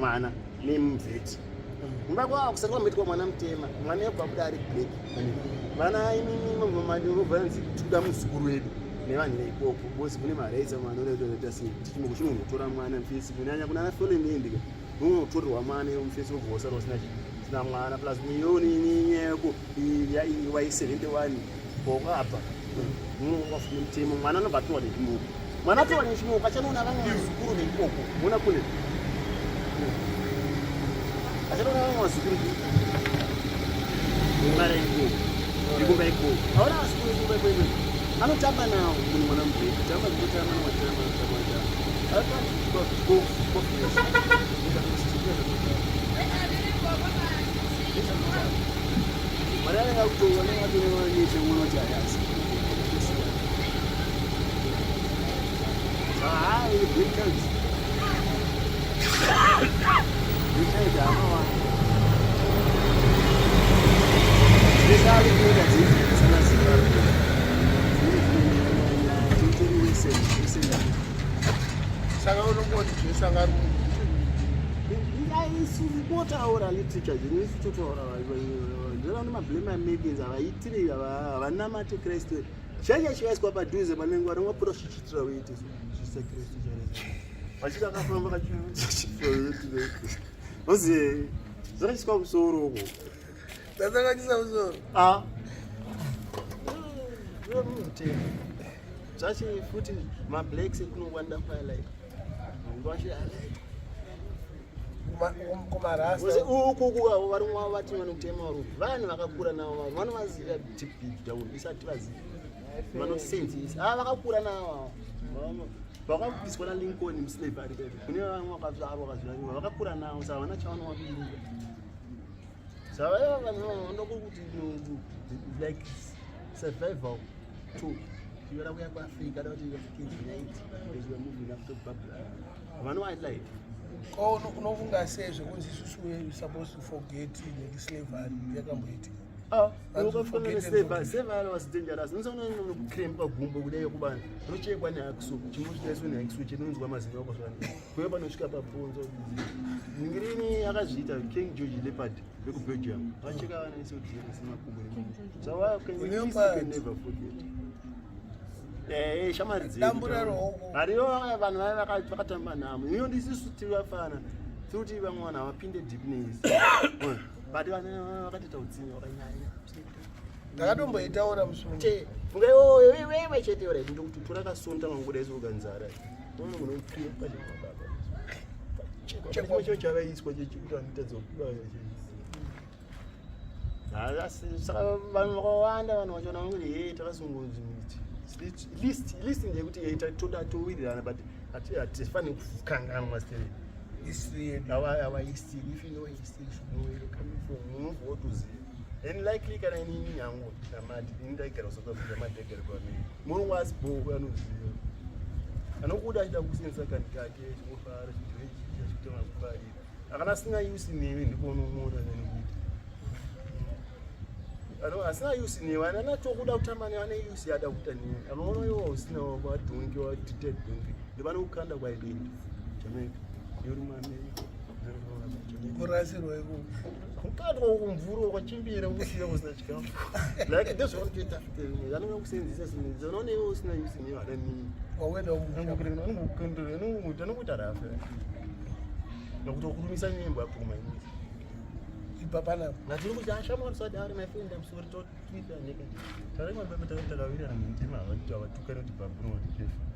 mwana nemuvheti. Kumba kwavo kusati kwamboitwa mwana mutema, mwana yobva kuda ari black. Vana imimi mabva tikuda muzukuru wedu nevanhu veikoko because kune marights amwe anoita sei kuti chinonotora mwana mfesi kunyanya kuna fallen end unotorerwa mwana mfesi wobva wasara usina usina mwana plus iwe yako y 71 wakabva unofuna mutemo mwana anobva atorwa nechimoko. Mwana atorwa nechimoko achanoona vamwe vazukuru veikoko. Mona kune achanoona vamwe vazukuru vemara ikoko vekumba ikoko aona vazukuru vekumba ikoko anotamba nawo munhu mwana mubheki tamba kutamba watamba tamba tamba Saka unongoti Jesu anga ari munhu. Isu kutotaura literature zvino isu totaura ndinoona kuti mablame Americans havaitire havanamate Kristu chaicha chikaiswa padhuze panenge vanenge vapota zvichiitira uite zvisa Kristu chaicho vachiti akafamba kachiozi zvakaiswa musoro uko Dzakanyisa musoro. Ah. Zvachi futi mablacks ekunowanda kwalike. Ngwashi alike. Kumarasta. Uku uku avo vari mwavo vati vanotema vari vanhu vakakura navo vanovaziva deep deep down isati vaziva. Vanosenzesa. Ah vakakura navo. Vakabviswa naLincoln muslavery kune vamwe vakazvarwa vakazvariwa vakakura navo saka havana chavanovavirira. Saka vanhu vanoda kuti like survival tool tinoda kuya kuAfrica da kuti Africans unite as we are moving after bubble. Havana wildlife. Ko unofunga sei zvekunzi isusu we supposed to forget nekuslavery yakamboitika? Ah, slavery was dangerous. Unoona unokrempa gumbo kudai kubana. Unochekwa nehakiso, chimwe chitaiswa nehakiso chinonzwa mazino ako zvani. Kuya panosvika pabhonzo. Ningirini akazviita King George Leopard vekuBelgium. Vacheka vana iso dzese makumbo nemunhu. So why can we can never forget. Eh, shamari dzedu. Dambura rooko. Variyo vanhu vaya vakatamba namo. Iyo ndisisu tiri vafana. Tiri kuti vamwe vanhu havapinde deep neisi. But vanhu vakatoita utsinye wakanyanya. Ndakatomboitaura musi uno. Che, funga iwe iwe chete uri ndokuti tora kasonta manguda iso kanzara. Chimwe chavaiswa chechikuti vanotadza kubaya saka vanhu vakawanda vanhu vachona vanoti he takasongonzi list list ndeyekuti he toda towirirana but hatifaniri kukanganwa still history yedu our history if you know history you should know where you're coming from unobva wotoziva and likely kana inini yangu namadi ini ndaigara kusouth africa madi ndaigara kuamerica murungu asi bhoko anoziva anokuda achida kusenzesa kanhu kake chingofara chitanga kufarira akana asina use newe ndipo unomuona nekuita asina use newe anana tokuda kutamba newe ane use yaada kuita newe akaona iwe usina wadhongi wadite dhongi ndivanokukanda kwaidenda jamaica yori muamerica Kurasirwa ikoko. Kukatwa kumvura ukachimbira usiya usina chikafu. Like ndezvavanotoita futi. Vanenge kusenzesa sinzi. Unoona iwe usina use newe hada nini. Wawenda umusha. Anongokundura, anongoita, anongoita rafa. Nokuti ukurumisa nyembo apo kumainisa. Ibva panapa. Natiri kuti ashamwari usadaro my friend I'm sorry to tweet and Tarimwa baba takawirirana mutema havati havatuka noti babru noti kefa.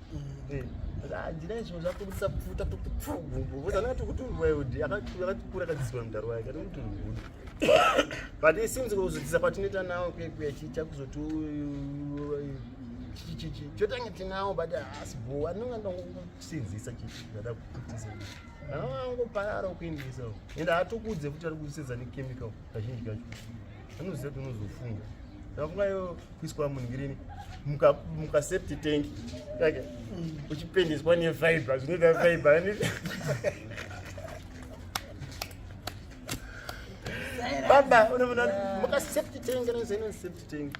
Eh, handina izvo zvakubudisa pfuta tokupfugumbu vozana kuti wild akatikura akadzidziswa mudharo wake ati kuti rugudu. But it seems kuzodzisa patinoita nawo kwekuya chicha kuzoti chichichi chotange tinawo but haasi bho anonga ndokusinzisa chichi zvada kuputisa. Anongoparara kuindisa. Ende haatokudze kuti ari kusenza nechemical kazhinji kacho. Anoziva kuti unozofunga. Ndafunga iyo kuiswa munhirini mukasepti tank like uchipendeswa nefiber zvinoita fiber baba unoona mukasepti tank kana septi tank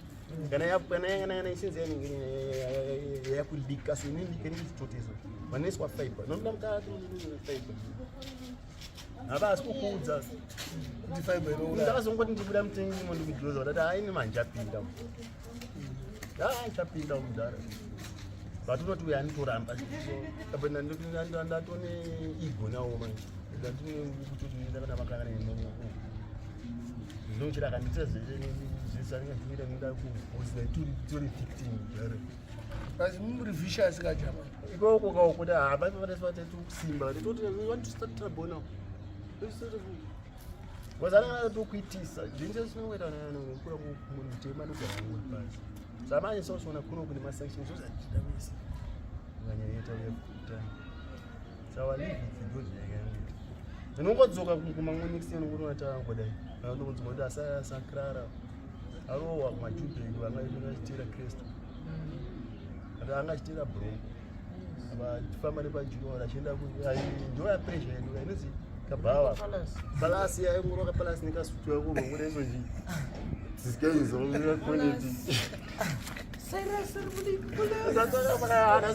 kana kana kana kana ichinzi yakulika so inini kene ichitotezo vanoiswa fiber noda mukati fiber. Hava asi kukuudza kuti fiber inouraya. Ndakazongoti ndibuda mutengi imo ndikudhiroza ndati haini manje apinda. Ah, chapinda mudhara. But unoti uyu anotoramba. Apa ndatone ego nawo manje. Ndatone kutoti ndakana makana nenoku. Zvinochira akandiita zvese anenge achiita ndoda kuhosi tori victim mudhara. But muri vicious kajama. Ikoko kaukuti hapana vatatu kusimba. Toti we want to start trouble now. Wazana tokuitisa zvinhu zvinongoita kura munhu mutema anogara ngori pasi. Samanje sosoona kuno kune masanctions zvozatida wese. Nganyayeta uye kuta. Sawa leave it ndo zvayakaita. Unongodzoka kumamwe next year unongoona tangodai. Unongonzwa kuti asakrara. Arowa kumajubheki vanga vachitera Kristu. Ati anga achitera bronco. Vachifamba nepajuwa achienda ndo yapressure yedu inonzi kabhawa. Palasi yaingoroka palasi nekasutu yako ngokuti izvozvi.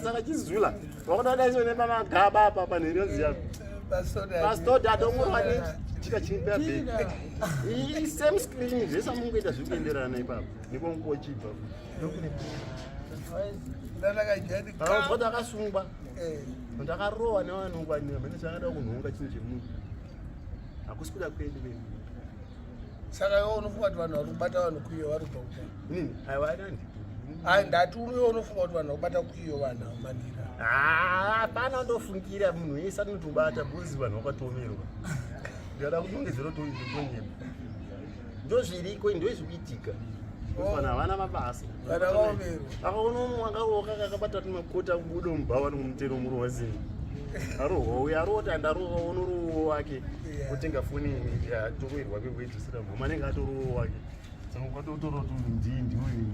Saka chizula wakutoda nepamagaba apa panhero yako pastoda adongorwa nechika chimba bhegi same screen zvese amungoita zviri kuenderana ipapo nekongochibva ndakajani akasungwa ndakarohwa nevanhu mhene chakada kunhonga chinhu chemunhu hakusi kuda kwedu vedu saka iwe unofunga kuti vanhu vari kubata vanhu kuiyo vari kubva kupa inini aiwa anandi ai ndati uye unofunga kuti vanhu vari kubata kuiyo vanhu ava mandira hapana ndofungira munhu wese anotobata bhozi vanhu vakatomerwa ndikada kunongedzera tonyeba ndozviriko ndozvikuitika vanhu havana mabasa vanhu vakaomerwa akaona umwe akaroka kakabata tumakota kubuda mubhawa nomutero murowa zini arohwa uyo arohwa andarohwa unorohwa wake otenga foni yatoroerwa kwekuedzesera mhoma anenge atorohwa wake saka ukatotora kuti uyu ndii ndiuyu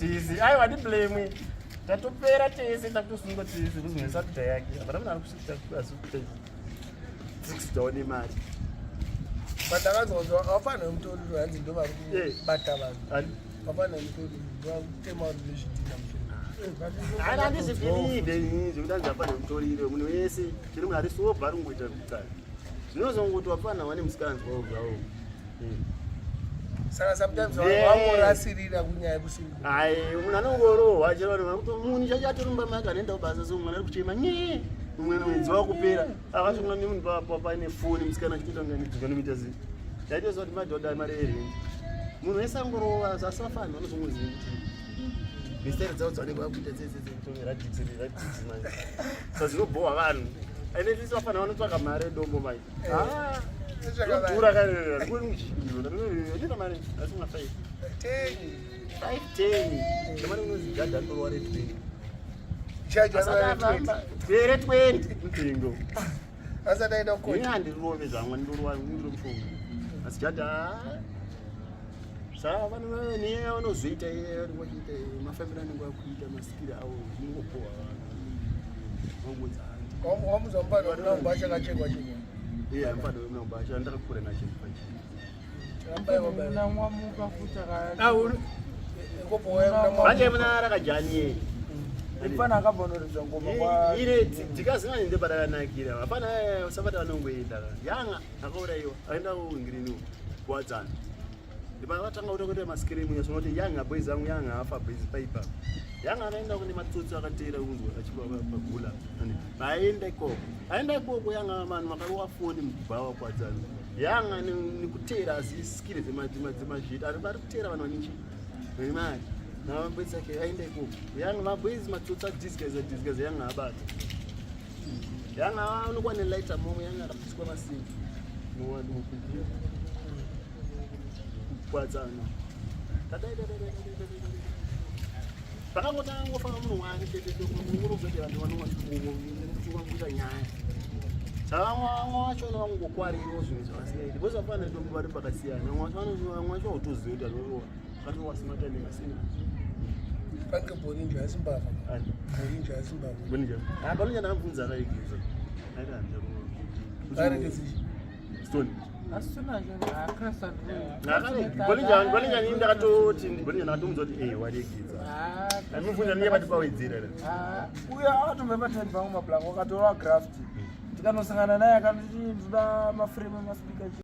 ndiuyu aiwa ndiblame tatopera tese tatosungwa tese kuzingesatuta yake hapana munhu ari kusvika asi kuita tikusidawo nemari but ndakanzwa kuti vafana vemutoriro hanzi ndo vari kubata vanhu vafana vemutoriro ndovakutema vanhu nezvidhina musoro Ana handizvibhilivhe ini zvekuti hanzi vafana vemutoriro munhu wese chero munhu ari sobha ari kungoita kukana zvinozongoti vafana vane musikanzwa zvavo saka sometimes vangorasirira kunyaya yekusimba ai munhu anongorohwa chero vanhu vakuti munhu chacho atorumba make anoenda kubasa so mwana ari kuchema nye mumwe mwedzi wakupera akasvika nemunhu paine foni musikana achitoita kunge anedzuka nomuita sei ndaitoziva kuti madhodha mari erendi munhu wese angorova asi vafani vanozongoziva kuti misteri dzavo dzavanenge vakuita dzedzeradix manje sa zvinobhohwa vanhu ende tisi vafana vanotsvaka mari edombo manje zvinodhura kanndina mari asi muna 5 5 10 ndamari unozi jadha anorwa re 20 re 20 mutengo asati aenda kukoti handirove zvangu ndorwa ndiro mushonga asi jadha saka vanhu nenyaya vanozoita vachiita mafambiro anenge akuita masikiri avo zvinongopohwa vanhu wamuza mupano wemunambasha akachekwa chekwa iya mupano wemunambasha ndakakura nacho mupasha manje muna rakajani mfana akabva ngoma kwa ire dzikazingani ndeparakanakira hapana usabata vanongoenda yanga akauraiwa aenda kuingirini kuwadzana ndipakatanga kuita kuita maskirimu yacho yanga boys angu yanga afa boys paipa yanga akaenda kune matsotsi akateera kunzwa achiva pagula aenda ikoko aenda ikoko yanga vanhu vakarowa foni mubhawa kwadzana yanga nekuteera ziskiri dzemazhita ari vari kuteera vanhu vanechi vane mari navaboys ake aenda ikoko yanga maboys matsotsi adisguise adisguise yanga abata yanga anokuwa nelighter momwe yanga akapiswa masimbi nowadokuia kukwadzana pakangotanga ngofamba munhu wani chete ngorobvete vanhu vanongoita nyaya saka vamwe vachona vangokwarirawo zvinhu zvavasingaiti because vafana tombo vari pakasiyana vamwe vacho hautozivi kuti anorowa akatorowa simatane masina pange borinjo asi mbavha borinjo asi mbavha borinjo ah borinjo ndakabvunza akaigeza aita handicharowa stone Bolinja ini ndakatoti Bolinja ndakatomudza kuti eh waregedza. Andimubvunza ndiye pati pawedzera here. Uya akatombe patime pangu maplango akatora graft. Tikanosangana naye akanoti ndoda maframe emaspeaker.